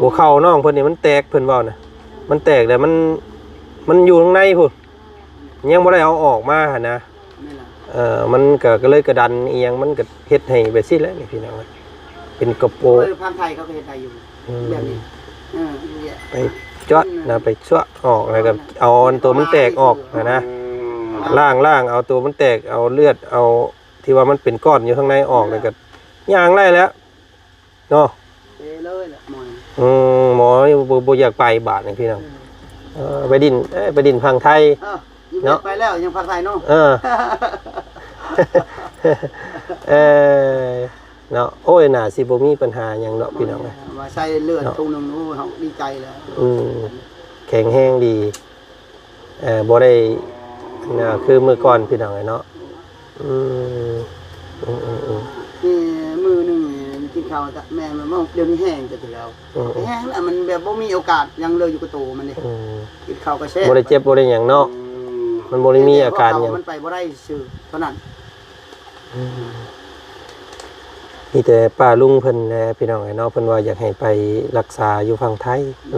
ຫົວເຂົ່ານ້ອງເພິ່ນນີ້ມັນແຕກ ເພິ່ນເວົ້ານະ ມັນແຕກແລ້ວ ມັນ ມັນຢູ່ຂ້າງໃນພຸ້ນ ຍັງບໍ່ໄດ້ເອົາອອກມາຫັ້ນນະ. ແມ່ນລະ ເອີ ມັນກໍ ກໍເລີຍກະດັນອີ່ຫຍັງ ມັນກໍເຮັດໃຫ້ແບບຊີ້ແຫຼະນີ້ພີ່ນ້ອງ ເປັນກະໂປ ເອີ ທາງໄທເຂົາກໍເຮັດໄດ້ຢູ່ ອືມ ແບບນີ້. ເອີ ໄປຈວດນະ ໄປຊວະອອກ ແລ້ວກໍເອົາອັນໂຕມັນແຕກອອກຫັ້ນນະ ອືມ ລ້າງ ລ້າງເອົາໂຕມັນແຕກ ເອົາເລືອດ ເອົາທີ່ວ່າມັນເປັນກ້ອນຢູ່ຂ້າງໃນອອກ ແລ້ວກໍຍ່າງໄດ້ແລ້ວ ເນາະ ເປເລີຍແຫຼະໝໍ. ອືມ ໝໍນີ້ບໍ່ ບໍ່ຢາກໄປບາດນີ້ພີ່ນ້ອງ. ເອີ ເອີ ໄປດິນ ເອີ ໄປດິນຝັ່ງໄທ ເອີ ຢູ່ເນາະ ໄປແລ້ວຍັງຝັ່ງໄທເນາະ. ເອີ ເອີ ເນາະ ໂອ້ຍ ໜ້າຊິບໍ່ມີບັນຫາຫຍັງດອກພີ່ນ້ອງເອີຍ ວ່າໃສ່ເລືອດ ເນາະ ຖົງໜຶ່ງ ໂອ້ ເຮົາດີໃຈແລ້ວ. ອືມ ແຂງແຮງດີ. ເອີ ບໍ່ໄດ້ ອັນນ່າ ຄືມື້ກ່ອນພີ່ນ້ອງເອີຍເນາະ. ອືມ ອືມໆໆ ນີ້ມື້ໜຶ່ງກິນເຂົ້າແມ່ນວ່າດຽວນີ້ແຫ້ງແຕ່ແລ້ວ ອືມໆ ແຫ້ງແລ້ວ ມັນແບບບໍ່ມີໂອກາດຫຍັງເລີຍ ຢູ່ກັບໂຕມັນນີ້ ອືມ ກິນເຂົ້າກໍແຊບ ບໍ່ໄດ້ເຈັບບໍ່ໄດ້ຫຍັງເນາະ ອືມ ມັນບໍ່ໄດ້ມີອາການຫຍັງ ມັນໄປບໍ່ໄດ້ຊື່ເທົ່ານັ້ນ. ອືມ ມີແຕ່ປ້າລຸງເພິ່ນແຫຼະພີ່ນ້ອງເອີຍເນາະ ເພິ່ນວ່າຢາກໃຫ້ໄປລັກສາຢູ່ຝັ່ງໄທ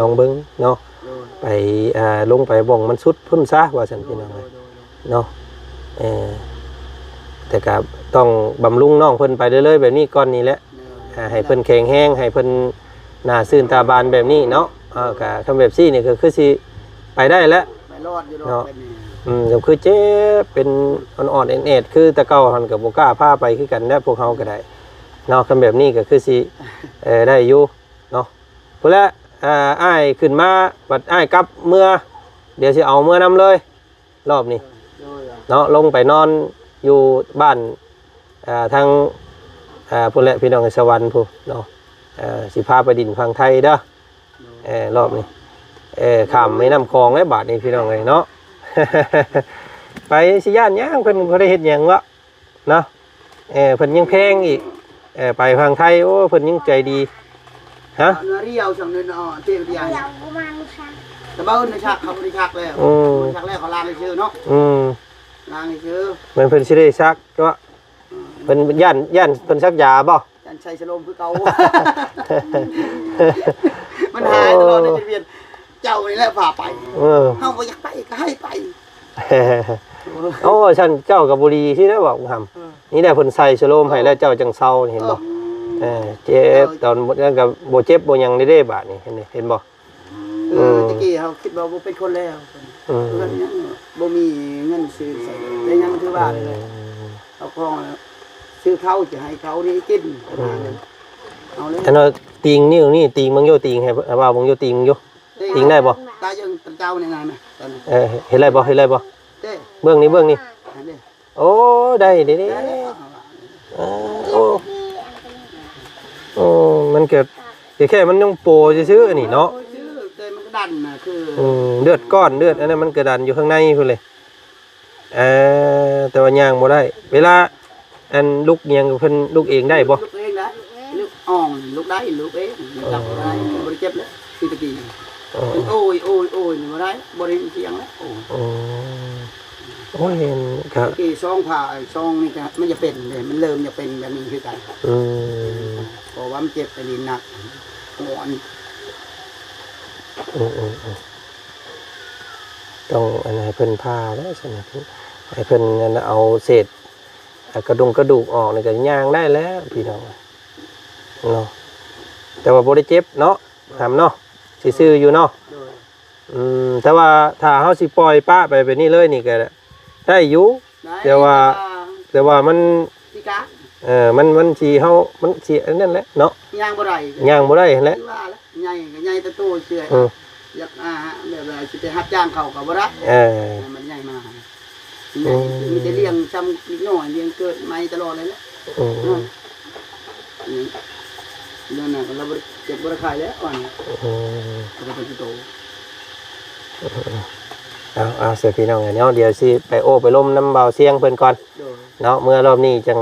ລອງເບິ່ງເນາະ ໂດຍ ໄປ ເອີ ລົງໄປບ່ອນມັນສຸດພຸ້ນຊະວ່າຊັ້ນ ໂດຍ ພີ່ນ້ອງເອີຍ ໂດຍ ໂດຍ ເນາະ. ເອີ ແຕ່ກໍຕ້ອງບຳລຸງນ້ອງເພິ່ນໄປເລື້ອຍໆແບບນີ້ກ່ອນນີ້ແຫຼະ ໂດຍ ອ່າ ໃຫ້ເພິ່ນແຂງແຮງ ໃຫ້ເພິ່ນໜ້າຊື່ນຕາບານແບບນີ້ເນາະ. ເອີ ກໍຄັນແບບຊີ້ນີ້ກໍຄືຊິໄປໄດ້ແຫຼະ ໄປລອດຢູ່ດອກ ເນາະ ແບບນີ້ ອືມ ກໍຄືເຈັບເປັນອ່ອນໆແອດໆ ຄືແຕ່ເກົ່າຫັ້ນກໍບໍ່ກ້າພາໄປຄືກັນແຫຼະ ພວກເຮົາກໍໄດ້ເນາະ. ຄັນແບບນີ້ກໍຄືຊິ ເອີ ໄດ້ຢູ່ເນາະ ພຸ້ນແຫຼະ. ອ່າ ອ້າຍຂຶ້ນມາ ບັດອ້າຍກັບເມືອ ດຽວຊິເອົາເມືອນຳເລີຍ ລອບນີ້ ໂດຍ ເນາະ ລົງໄປນອນຢູ່ບ້ານ ເອີ ທາງ ເອີ ພຸ້ນແຫຼະ ພີ່ນ້ອງ ສະຫວັນພຸ້ນເນາະ. ເອີ ຊິພາໄປດິນຝັ່ງໄທເດີ ໂດຍ ເອີ ລອບນີ້ ເອີ ຂ້າມແມ່ນ້ຳຂອງແລ້ວບາດນີ້ ພີ່ນ້ອງເອີຍເນາະ. ໄປຊິຢ້ານຫຍັງ ເພິ່ນບໍ່ໄດ້ເຮັດຫຍັງເນາະ ເນາະ. ເອີ ເພິ່ນຍັງແພງອີກ ເອີ ໄປຝັ່ງໄທ ໂອ້ ເພິ່ນຍັງໃຈດີ ຮະ ເອົາເຮືອຮຽວຊ່ຳນັ້ນເນາະ ເທວດຽວ ເອົາປະມານນີ້ຊະ ແຕ່ວ່າເອີ້ນໄດ້ຊັກ ເຂົາບໍ່ໄດ້ຊັກແລ້ວ ອືມ ບໍ່ໄດ້ຊັກແລ້ວ ເຂົາລ້າງໃຫ້ຊື່ເນາະ ອືມ ລ້າງໃຫ້ຊື່ ແມ່ນເພິ່ນຊິໄດ້ຊັກຕົວະ ອືມ ເພິ່ນຢ້ານ ຢ້ານເພິ່ນຊັກຢາບໍ່? ຢ້ານໃສ່ສະໂລມຄືເກົ່າ ມັນຫາຍຕະຫຼອດໃນ ໂອ້ ຈະວຽນ ເຈົ້ານີ້ແຫຼະພາໄປ ເອີ ເຮົາບໍ່ຢາກໄປກໍໃຫ້ໄປ. ໂອ້ ຊັ້ນເຈົ້າກໍບໍ່ດີຊິໄດ້ບອກຫຳ. ເອີ ນີ້ແຫຼະເພິ່ນໃສ່ສະໂລມໃຫ້ແລ້ວເຈົ້າຈັ່ງເຊົາ ເຫັນບໍ່? ເອີ ເອີ ເຈັບ ເຈົ້າ ຕອນນັ້ນກໍບໍ່ເຈັບບໍ່ຫຍັງເດ້ ບາດນີ້ ເຫັນ ເຫັນບໍ່? ເອີ ອືມ ແຕ່ກີ້ເຮົາຄິດວ່າບໍ່ເປັນຄົນແລ້ວ ອືມ ເງິນຍັງບໍ່ມີເງິນຊື້ໃສ່ ແຕ່ຍັງຄືວ່ານັ້ນແຫຼະ ເອີ ເອົາຂອງຊື້ເຂົ້າຈະໃຫ້ເຂົານີ້ກິນ ອືມ ເອົາເລີຍ. ອັນວ່າຕີງນິ້ວນີ້ ຕີງເບິ່ງຢູ່ ຕີງໃຫ້ ໃຫ້ວ່າເບິ່ງຢູ່ ຕີງເບິ່ງຢູ່ ຕີງໄດ້ບໍ່? ຕາຍັງເຈົ້ານີ້ນະ ເອີ ເຮັດໄດ້ບໍ່? ເຮັດໄດ້ບໍ່? ເດ້ ເບິ່ງນີ້ ເບິ່ງນີ້ ອັນນີ້ ໂອ້ ໄດ້ເດ້ ໄດ້ແລ້ວ ເອີ ໂອ້ ໂອ້ ມັນກໍ ແຄ່ມັນຍັງໂປຊື່ໆ ອັນນີ້ເນາະ ແຕ່ມັນກໍດັນນະ ຄື ອືມ ເລືອດກ້ອນ ເລືອດອັນນັ້ນມັນກໍດັນຢູ່ຂ້າງໃນພຸ້ນເລີຍ ເອີ ແຕ່ວ່າຍ່າງບໍ່ໄດ້ ເວລາ ອັນ ລຸກຫຍັງ ເພິ່ນລຸກເອງໄດ້ບໍ່? ລຸກເອງໄດ້ ລຸກອ່ອງ ລຸກໄດ້ ລຸກເອງ ເອີ ຈັບໄດ້ ບໍ່ໄດ້ເຈັບແລ້ວ ຄືແຕ່ກີ້ ອໍ ເປັນໂອ້ຍ ໂອ້ຍ ໂອ້ຍ ນີ້ບໍ່ໄດ້ ບໍ່ໄດ້ຍິນສຽງແລ້ວ ໂອ້ຍ ອໍ ໂອ້ຍ ເຫັນກະ ແຕ່ກີ້ຊ່ອງຂວາ ຊ່ອງນີ້ກະ ມັນຈະເປັນເດ້ ມັນເລີ່ມຈະເປັນແບບນີ້ຄືກັນ ອືມ ເພາະວ່າມັນເຈັບໄປດິນໜັກ ອ່ອນ ອືມໆໆ ຕ້ອງ ອັນ ໃຫ້ເພິ່ນຜ່າແລ້ວຊັ້ນ ໃຫ້ເພິ່ນ ໃຫ້ເພິ່ນ ອັນ ເອົາເສດ ອາ ກະດົງກະດູກອອກນີ້ກໍຍ່າງໄດ້ແລ້ວພີ່ນ້ອງເນາະ ແຕ່ວ່າບໍ່ໄດ້ເຈັບເນາະ ຫຳເນາະ ຊື່ໆ ຢູ່ເນາະ ໂດຍ ອືມ ແຕ່ວ່າຖ້າເຮົາຊິປ່ອຍປະໄປແບບນີ້ເລີຍນີ້ກໍໄດ້ຢູ່ ໄດ້ ແຕ່ວ່າ ແຕ່ວ່າ ແຕ່ວ່າມັນ ພິການ ເອີ ມັນ ມັນຊິ ເຮົາ ມັນຊິອັນນັ້ນແຫຼະເນາະ ຍ່າງບໍ່ໄດ້ ຍ່າງບໍ່ໄດ້ຫັ້ນແຫຼະ ຄືວ່າແຫຼະ ໃຫຍ່ກໍໃຫຍ່ແຕ່ໂຕເຊື່ອ ອືມ ຢາກ ອ່າ ແບບວ່າຊິໄປຮັບຈ້າງເຂົາກໍບໍ່ໄດ້ ເອີ ມັນໃຫຍ່ມາ ອືມ ມີແຕ່ລ້ຽງຊ່ຳເດັກນ້ອຍ ລ້ຽງເກີດໃໝ່ຕະຫຼອດເລີຍແຫຼະ ອືມ ເນາະ ອືມ ນັ້ນນະ ລາວບໍ່ໄດ້ເຈັບບໍ່ໄດ້ໄຂ້ແລ້ວ ອ່ອນ ອືມ ກໍບໍ່ເປັນໂຕ ເອົາ ເອົາ ຊະພີ່ນ້ອງເອີຍເນາະ ດຽວຊິໄປໂອ້ໄປລົມນຳບ່າວຊຽງເພິ່ນກ່ອນ ໂດຍ ເນາະ ເມື່ອລອບນີ້ຈັ່ງ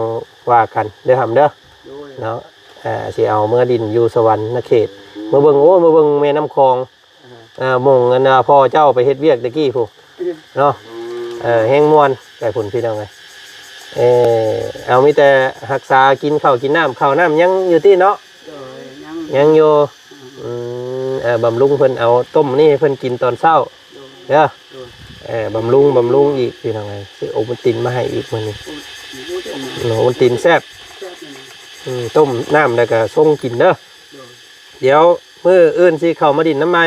ວ່າກັນເດີຫຳເດີ ໂດຍ ເນາະ ອ່າ ຊິເອົາເມືອດິນຢູ່ສະຫວັນນະເຂດ ເມືອເບິ່ງ ໂອ້ ເມືອເບິ່ງແມ່ນ້ຳຂອງ ອ່າ ເອີ ໝ່ອງອັນວ່າພໍ່ເຈົ້າໄປເຮັດວຽກແຕ່ກີ້ພຸ້ນ ເອີ ເນາະ ເອີ ແຮງມ່ວນໄປພຸ້ນພີ່ນ້ອງເອີຍ ເອີ ເອົາ ມີແຕ່ຮັກສາກິນເຂົ້າກິນນ້ຳ ເຂົ້ານ້ຳຍັງຢູ່ຕິເນາະ ໂດຍ ຍັງ ຍັງຢູ່ ອືມ ອືມ ເອີ ບຳລຸງເພິ່ນ ເອົາຕົ້ມນີ້ໃຫ້ເພິ່ນກິນຕອນເຊົ້າ ໂດຍ ເດີ ໂດຍ ເອີ ບຳລຸງ ບຳລຸງອີກພີ່ນ້ອງເອີຍ ຊື້ໂອວັນຕິນມາໃຫ້ອີກມື້ນີ້ ໂອ້ ໂອວັນຕິນແຊບ ແຊບ ອືມ ຕົ້ມນ້ຳແລ້ວກໍຊົງກິນເດີ ໂດຍ ດຽວມື້ອື່ນຊິເຂົ້າມາດິນນຳໃໝ່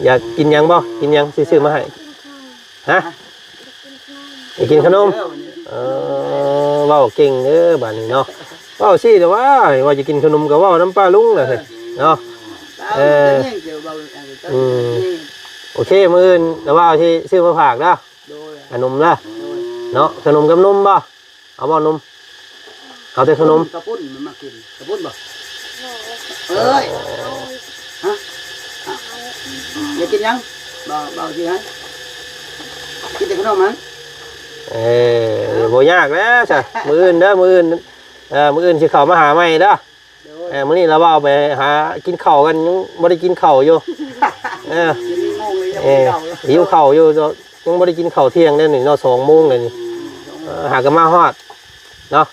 ຢາກກິນຫຍັງບໍ່? ກິນຫຍັງ? ຊິຊື້ມາໃຫ້ ຮະ? ຢາກກິນຂະໜົມ ເອີ ເວົ້າເກັ່ງເດີບາດນີ້ເນາະ ເວົ້າຊີ້ແຫຼະວ່າ ວ່າຈະກິນຂະໜົມກໍເວົ້ານຳປ້າລຸງແຫຼະເຮີ້ຍເນາະ ເອີ ອືມ ໂອເຄ ມື້ອື່ນລະວ່າຊິຊື້ມາຝາກເດີ ໂດຍ ຂະໜົມເດີ ໂດຍ ເນາະ ຂະໜົມກັບນົມບໍ່? ເອົາບໍ່ນົມ? ເອົາແຕ່ຂະໜົມ ກະປຸ້ນ ມັນມັກກິນກະປຸ້ນບໍ່? ເອີຍ ຮະ? ຢາກກິນຫຍັງ? ເບົາ ເບົາຊິໃຫ້ ກິນແຕ່ຂະໜົມຫັ້ນ ເອີ ບໍ່ຍາກແລ້ວຊະ ມື້ອື່ນເດີ ມື້ອື່ນ ເອີ ມື້ອື່ນຊິເຂົ້າມາຫາໃໝ່ເດີ ໂດຍ ເອີ ມື້ນີ້ລະເວົ້າໄປຫາກິນເຂົ້າກັນ ຍັງບໍ່ໄດ້ກິນເຂົ້າຢູ່ ເອີ ກິນໂມງເລີຍ ເອີ ຫິວເຂົ້າຢູ່ ຍັງບໍ່ໄດ້ກິນເຂົ້າທ່ຽງເດ້ນີ້ເນາະ ສອງໂມງແລ້ວນີ້ ເອີ ຫາກໍມາຮອດເນາະ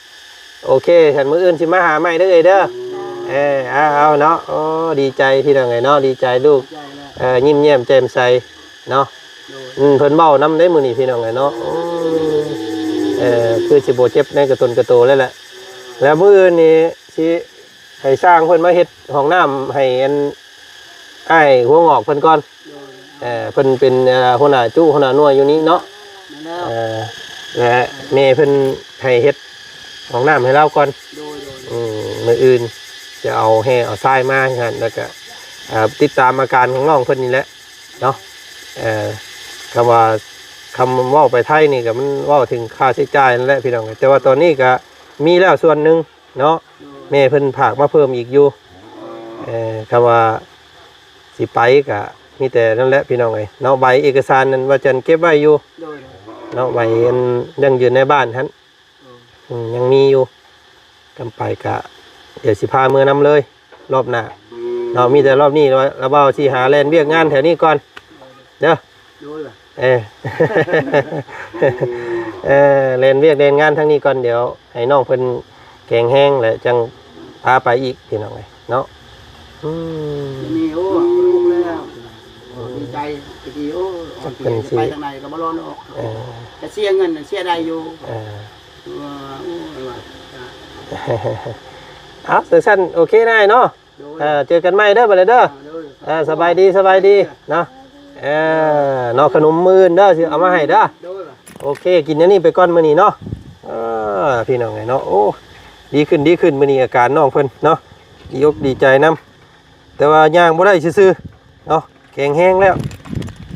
ໂອເຄ ຄັນມື້ອື່ນຊິມາຫາໃໝ່ເດີເອີຍເດີ ເອີ ເອົາ ເອົາເນາະ ໂອ້ ດີໃຈພີ່ນ້ອງເອີຍເນາະ ດີໃຈລູກ ເອີ ຍິ້ມແຍ້ມແຈ່ມໃສເນາະ ໂດຍ ອືມ ເພິ່ນເວົ້ານຳເດ້ມື້ນີ້ພີ່ນ້ອງເອີຍເນາະ ໂອ້ ເອີ ຄືຊິບໍ່ເຈັບໃນກະຕົນກະໂຕແລ້ວແຫຼະ ແລ້ວມື້ອື່ນນີ້ຊິ ໃຫ້ຊ່າງເພິ່ນມາເຮັດຫ້ອງນ້ຳໃຫ້ອັນ ອ້າຍຫົວງອກເພິ່ນກ່ອນ ໂດຍ ເອີ ເພິ່ນເປັນ ເອີ ຫົວໜ້າຈຸ ຫົວໜ້າໜ່ວຍຢູ່ນີ້ເນາະ ແມ່ນແລ້ວ ເອີ ແລະແມ່ເພິ່ນໃຫ້ເຮັດຫ້ອງນ້ຳໃຫ້ລາວກ່ອນ ໂດຍ ໂດຍ ອືມ ມື້ອື່ນຈະເອົາແຮ່ເອົາຊາຍມາໃຫ້ຫັ້ນ ແລ້ວກະ ເອີ ຕິດຕາມອາການຂອງນ້ອງເພິ່ນນີ້ແຫຼະເນາະ ເອີ ຄຳວ່າ ຄຳເວົ້າໄປໄທນີ້ກະມັນເວົ້າເຖິງຄ່າໃຊ້ຈ່າຍນັ້ນແຫຼະພີ່ນ້ອງ ແຕ່ວ່າຕອນນີ້ກະມີແລ້ວສ່ວນໜຶ່ງ ເນາະ ໂດຍ ແມ່ເພິ່ນຝາກມາເພີ່ມອີກຢູ່ ເອີ ຄຳວ່າຊິໄປກະມີແຕ່ນັ້ນແຫຼະພີ່ນ້ອງເອີຍເນາະ ໃບເອກະສານນັ້ນວ່າຈັ່ງເກັບໄວ້ຢູ່ ໂດຍ ເນາະ ໃບອັນຍັງຢູ່ໃນບ້ານຫັ້ນ ໂດຍ ອືມ ຍັງມີຢູ່ ຄັນໄປກະດຽວຊິພາເມືອນຳເລີຍ ລອບໜ້າເນາະ ມີແຕ່ລອບນີ້ລະບ່າວຊິຫາແລ່ນວຽກງານແຖວນີ້ກ່ອນເດີ ໂດຍ ເອີ ເອີ ແລ່ນວຽກແລ່ນງານທາງນີ້ກ່ອນ ດຽວໃຫ້ນ້ອງເພິ່ນແຂງແຮງ ແລ້ວຈັ່ງພາໄປອີກພີ່ນ້ອງເອີຍເນາະ ອືມ ນີ້ ໂອ້ ລູກແລ້ວ ໃຈ ຕະກີ້ ໂອ້ ເພິ່ນຊິ ໄປທາງໃດກໍບໍ່ລອດອອກ ເອີ ກະເສຍເງິນເສຍໄດ້ຢູ່ ເອີ ເອີ ໂອ້ຍ ວ່າ ເອົາ ຊັ້ນ ໂອເຄນາຍເນາະ ໂດຍ ເອີ ເຈີກັນໃໝ່ເດີ ບັດນີ້ເດີ ອ່າ ໂດຍ ເອີ ສະບາຍດີ ສະບາຍດີເນາະ ເອີ ເນາະ ຂະໜົມມື້ອື່ນເດີ ຊິເອົາມາໃຫ້ເດີ ໂດຍ ໂອເຄ ກິນອັນນີ້ໄປກ່ອນມື້ນີ້ເນາະ ເອີ ພີ່ນ້ອງເອີຍເນາະ ໂອ້ ດີຂຶ້ນ ດີຂຶ້ນ ມື້ນີ້ອາການນ້ອງເພິ່ນເນາະ ດີອົກດີໃຈນຳ ແຕ່ວ່າຍ່າງບໍ່ໄດ້ຊື່ໆເນາະ ແຂງແຮງແລ້ວ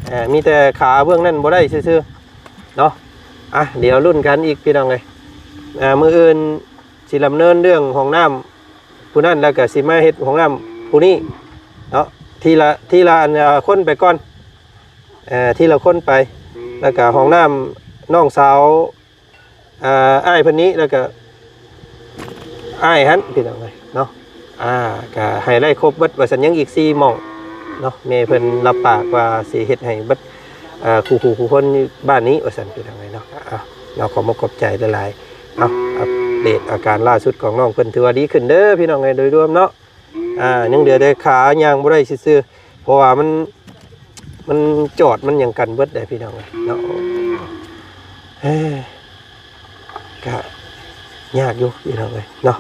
ເອີ ມີແຕ່ຂາເບື້ອງນັ້ນບໍ່ໄດ້ຊື່ໆເນາະ ອ່ະ ດຽວລຸ້ນກັນອີກ ພີ່ນ້ອງເອີຍ ອ່າ ມື້ອື່ນຊິດຳເນີນເລື່ອງຫ້ອງນ້ຳຜູ້ນັ້ນ ແລ້ວກໍຊິມາເຮັດຫ້ອງນ້ຳຜູ້ນີ້ເນາະ ທີລະ ທີລະອັນ ເອີ ຄົນໄປກ່ອນ ເອີ ທີລະຄົນໄປ ແລ້ວກໍຫ້ອງນ້ຳນ້ອງສາວ ອ່າ ອ້າຍເພິ່ນນີ້ ແລ້ວກໍອ້າຍຫັ້ນ ພີ່ນ້ອງເອີຍເນາະ ອ່າ ກໍໃຫ້ໄດ້ຄົບເບິດວ່າຊັ້ນ ຍັງອີກສີ່ໝ່ອງເນາະ ແມ່ເພິ່ນຮັບປາກວ່າຊິເຮັດໃຫ້ເບິດ ເອີ ຄູ່ໆຄົນຢູ່ບ້ານນີ້ວ່າຊັ້ນ ພີ່ນ້ອງເອີຍເນາະ ເອົາ ເນາະ ຂໍຂອບໃຈຫຼາຍໆ ເອົາ ອັບເດດອາການລ່າສຸດຂອງນ້ອງເພິ່ນ ຖືວ່າດີຂຶ້ນເດີ ພີ່ນ້ອງເອີຍ ໂດຍລວມເນາະ ອ່າ ຍັງເຫຼືອແຕ່ຂາຍ່າງບໍ່ໄດ້ຊື່ໆ ເພາະວ່າມັນ ມັນຈອດມັນຫຍັງກັນເບິດເດ້ພີ່ນ້ອງເອີຍເນາະ ເອີ ກະຍາກຢູ່ພີ່ນ້ອງເອີຍເນາະ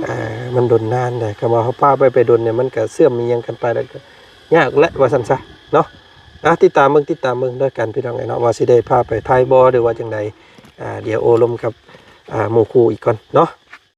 ເອີ ມັນດົນນານເດ້ ຄຳວ່າເຮົາພາໄປ ໄປດົນນີ້ ມັນກະເຊື່ອມອີ່ຫຍັງກັນໄປ ແລ້ວກະຍາກແຫຼະວ່າຊັ້ນຊະເນາະ ອ່ະ ຕິດຕາມເບິ່ງ ຕິດຕາມເບິ່ງນຳກັນພີ່ນ້ອງເອີຍເນາະ ວ່າຊິໄດ້ພາໄປຖ່າຍບໍ່ ຫຼືວ່າຈັ່ງໃດ ອ່າ ດຽວໂອ້ລົມກັບ ອ່າ ໝູ່ຄູ່ອີກກ່ອນເນາະ